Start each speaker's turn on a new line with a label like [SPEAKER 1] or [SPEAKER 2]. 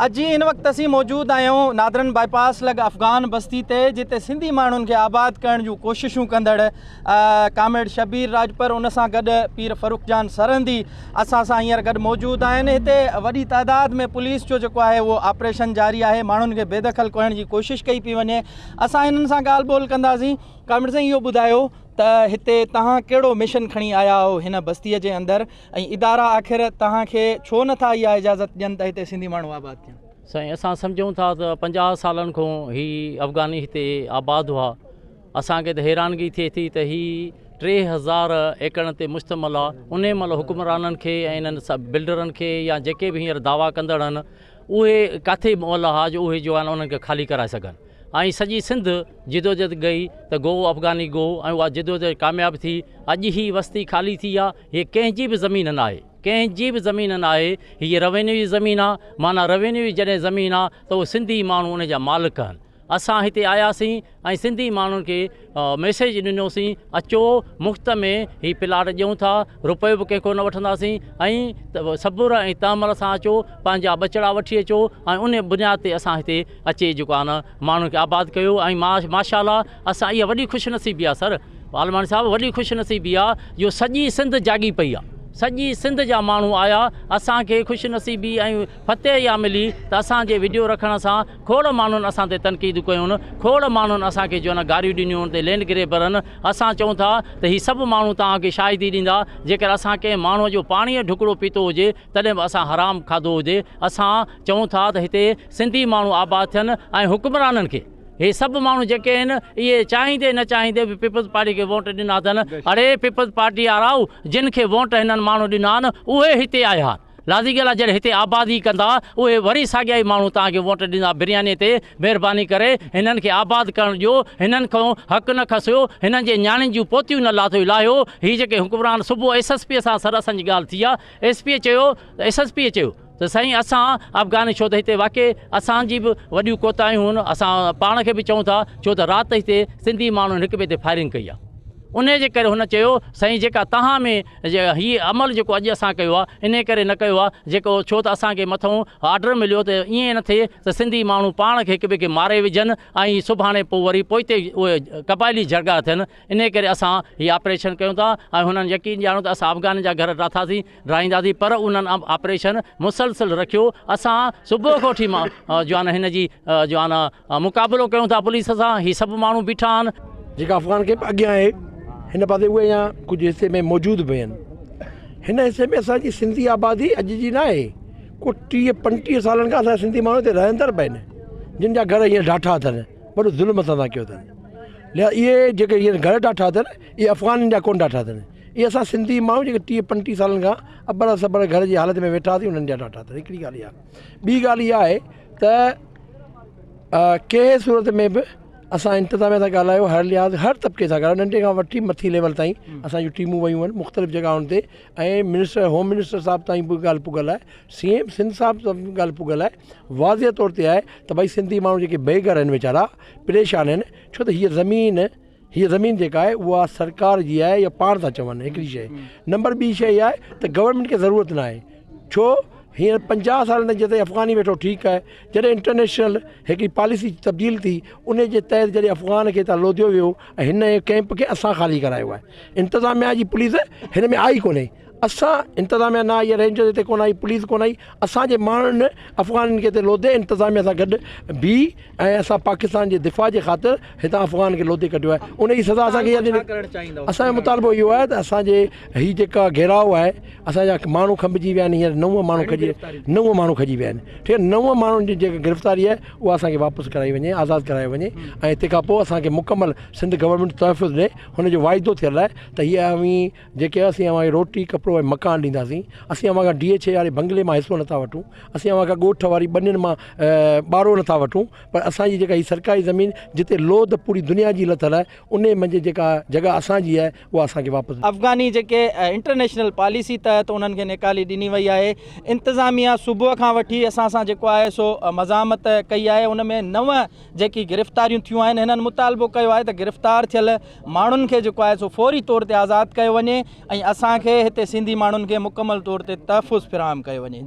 [SPEAKER 1] اڄ هن وقت اسين موجود آهيون نادرن باء پاس لڳ افغان بستي تي جتي سنڌي ماڻهن کي آباد ڪرڻ جون ڪوششون ڪندڙ ڪامريڊ شبير راڄپر ان سان گڏ پير فرخ جان سرهندي اسان سان هينئر گڏ موجود آهن هتي وڏي تعداد ۾ پوليس جو جيڪو آهي اهو آپريشن جاري آهي ماڻهن کي بيدخل ڪرڻ جي ڪوشش ڪئي پئي وڃي اسان هنن سان ڳالهه ٻولهه ڪنداسين ڪامريڊ سائين اهو ٻڌايو ته هتي توهان ڪهڙو مشن کڻي آيا آهيو هن بستي جي اندر ۽ ادارا آخر توهان کي ڇو نٿا اها اجازت ڏين ته هتي سنڌي ماڻهو آباد ٿين؟
[SPEAKER 2] سائين اسان سمجهون ٿا ته 50 سالن کان هي افغاني هتي آباد هئا اسان کي ته حيرانگي ٿئي ٿي ته هي 3000 ايڪڙن تي مشتمل آ انهي مهل حڪمرانن کي ۽ انهن سڀ بلڊرن کي يا جيڪي به هينئر دعويٰ ڪندڙ آهن اهي ڪاٿي مئل ها جو اهي جو آهن انهن کي خالي ڪرائي سگهن ۽ سڄي سنڌ جدوجھد ڪئي ته گو افغاني گو ۽ اها جدوجھد ڪامياب ٿي اڄ هي وستي خالي ٿي آ هي ڪنهن جي به زمين نه آهي ڪنهن جي به زمين نه آهي هي روينيو جي زمين آ معنيٰ روينيو جي جڏهن زمين آ ته اهي سنڌي ماڻهو ان جا مالڪ آهن اسان هتي آياسين ۽ سنڌي ماڻهن کي ميسيج ڏنوسين اچو مفت ۾ هي پلاٽ ڏيون ٿا روپيو به ڪنهن کان نه وٺنداسين ۽ صبر ۽ تحمل سان اچو پنهنجا ٻچڙا وٺي اچو ۽ ان بنياد تي اسان هتي اچي جيڪو آهي نه ماڻهن کي آباد ڪيو ۽ ماشاء الله اسان اها وڏي خوش نصيبي آهي سر عالماڻي صاحب وڏي خوش نصيبي آهي جو سڄي سنڌ جاڳي پئي آهي سڄي سنڌ جا ماڻهو آيا اسان کي خوش نصيبي ۽ فتح اها ملي ته اسان جي وڊيو رکڻ سان کوڙ ماڻهن اسان تي تنقيد ڪيون کوڙ ماڻهن اسان کي جو آهي نه گاريون ڏنيون تي لينڊ گريبرن اسان چئون ٿا ته هي سڀ ماڻهو توهان کي شاهدي ڏيندا جيڪر اسان ڪنهن ماڻهو جو پاڻيء جو ڍڪڙو پيتو هجي تڏهن به اسان حرام کاڌو هجي اسان چئون ٿا ته هتي سنڌي ماڻهو آباد ٿين ۽ حڪمرانن کي هي سڀ ماڻهو جيڪي آهن اهي چاهيندي نه چاهيندي به پيپلز پارٽي کي ووٽ ڏنا اٿن اڙي پيپلز پارٽي وارائو جن کي ووٽ هنن ماڻهو ڏنا آهن اهي هتي آيا آهن لازمي ڳالهه آهي جڏهن هتي آبادي ڪندا اهي وري ساڳيا ئي ماڻهو توهان کي ووٽ ڏيندا برياني تي مهرباني ڪري هنن کي آباد ڪرڻ ڏيو هنن کان حق نه کسيو هنن جي نياڻين جون پوتيون نه لاٿو لاهيو هي جيڪي حڪمران صبح ايس ايس پي سان سر اسان جي ڳالهه ٿي آهي ايس پي چيو ايس ايس پي چيو ته سائين اسان افغاني ڇو ته هتي واقعي اسان جي به وڏيون ڪوتاهيون هن اسان پاڻ کي به چئون ٿا ڇو ته رات هتي سنڌي ماڻهن هڪ ٻئي تي فائرنگ ڪئي آهي انهي جي ڪري هن چيو سائين جيڪا تهان ۾ هي عمل جيڪو اڄ اسان ڪيو آهي انهي ڪري نه ڪيو آهي جيڪو ڇو ته اسان کي مٿئون آرڊر مليو ته ائين نه ٿئي ته سنڌي ماڻهو پاڻ کي هڪ ٻئي کي ماري وجهن ۽ سڀاڻي پوء وري پوئتي اهي قبائلي جرڳا ٿين انهي ڪري اسان هي آپريشن ڪيون ٿا ۽ هنن يقين ڄاڻو ته اسان افغانن جا گهر ڊاٿاسين ڊاهينداسين پر انهن آپريشن مسلسل رکيو اسان صبح کان وٺي مان جو آهي هن جي جو آهي مقابلو ڪيون ٿا پوليس سان هي سڀ ماڻهو بيٺا آهن.
[SPEAKER 3] جيڪا افغان ڪيمپ اڳيان آهي هن پاسي اهي اڃا ڪجهه حصي ۾ موجود به آهن هن حصي ۾ اسانجي سنڌي آبادي اڄ جي نه آهي ڪو 30 35 سالن کان اسان سنڌي ماڻهو هتي رهندڙ به آهن جن جا گهر هينئر ڊاٺا اٿن وڏو ظلم اسان سان ڪيو اٿن لهذا اهي جيڪي هينئر گهر ڊاٺا اٿن اهي افغانن جا ڪونه ڊاٺا اٿن اهي اسان سنڌي ماڻهو جيڪي 30 35 سالن کان ابر سبر گهر جي حالت ۾ ويٺا هئاسين انهن جا ڊاٺا اٿن هڪڙي ڳالهه اها ٻي ڳالهه اها آهي ته ڪنهن صورت ۾ به اسان انتظاميا سان ڳالهايو هر لحاظ هر طبقي سان ڳالهايو ننڍي کان وٺي مٿي ليول تائين اسان جون ٽيمون ويون آهن مختلف جڳهن تي ۽ منسٽر هوم منسٽر صاحب تائين به ڳالهه پڳل آهي سي ايم سنڌ صاحب سان به ڳالهه پڳل آهي واضح طور تي آهي ته ڀئي سنڌي ماڻهو جيڪي بي گهر آهن ويچارا پريشان آهن ڇو ته هيء زمين هيء زمين جيڪا آهي اها سرڪار جي آهي يا پاڻ ٿا چون هڪڙي شيء نمبر ٻي شيء اها آهي ته گورنمينٽ کي ضرورت نه آهي ڇو هينئر 50 سالن تائين جتي افغاني ويٺو ٺيڪ آهي جڏهن انٽرنيشنل هڪڙي پاليسي تبديل ٿي ان جي تحت جڏهن افغان کي هتان لوڌيو ويو ۽ هن ڪئمپ کي اسان خالي ڪرايو آهي انتظاميا جي پوليس هن ۾ آئي ڪونهي اسان انتظاميا نه آئي رينجر هتي ڪونه آئي پوليس ڪونه آئي اسان جي ماڻهن افغانين کي هتي لوڌي انتظاميا سان گڏ بي ۽ اسان پاڪستان جي دفاع جي خاطر هتان افغان کي لوڌي ڪڍيو آهي ان جي سزا اسان کي اها ڏني اسان جو مطالبو اهو آهي ته اسان جي هي جيڪا گهيراء آهي اسان جا ماڻهو کنڀجي ويا آهن هينئر نو ماڻهو کڄي نو ماڻهو کڄي ويا آهن ٺيڪ آهي نو ماڻهن جي جيڪا گرفتاري آهي اها اسان کي واپس ڪرائي وڃي آزاد ڪرايو وڃي ۽ تنهن کان پوء اسان کي مڪمل سنڌ گورنمينٽ تحفظ ڏي هن جو واعدو ٿيل آهي ته هي اوهين جيڪي اسين اوهان کي روٽي، ڪپڙو ۽ مڪان ڏينداسين. اسين اوهان کان ڊي ايڇ اي واري بنگلي مان حصو نٿا وٺون. اسين اوهان کان ڳوٺ واري ٻنين مان ٻارو نٿا وٺون. پر اسان جي جيڪا هي سرڪاري زمين جتي لوڌ پوري دنيا جي لٿل آهي انهي منجهه جيڪا جڳهه اسان جي آهي اها اسان کي واپس.
[SPEAKER 1] افغاني جيڪي انٽرنيشنل پاليسي تحت انهن کي نيڪالي ڏني وئي آهي. انتظاميا صبح کان وٺي اسان سان جيڪو آهي سو مزاحمت ڪئي آهي ان ۾ نو جيڪي گرفتاريون ٿيون آهن هنن مطالبو ڪيو آهي ته گرفتار ٿيل ماڻهن کي جيڪو آهي سو فوري طور تي آزاد ڪيو وڃي ۽ اسان کي هتي سنڌي ماڻهن کي مڪمل طور تي تحفظ فراهم ڪيو وڃي.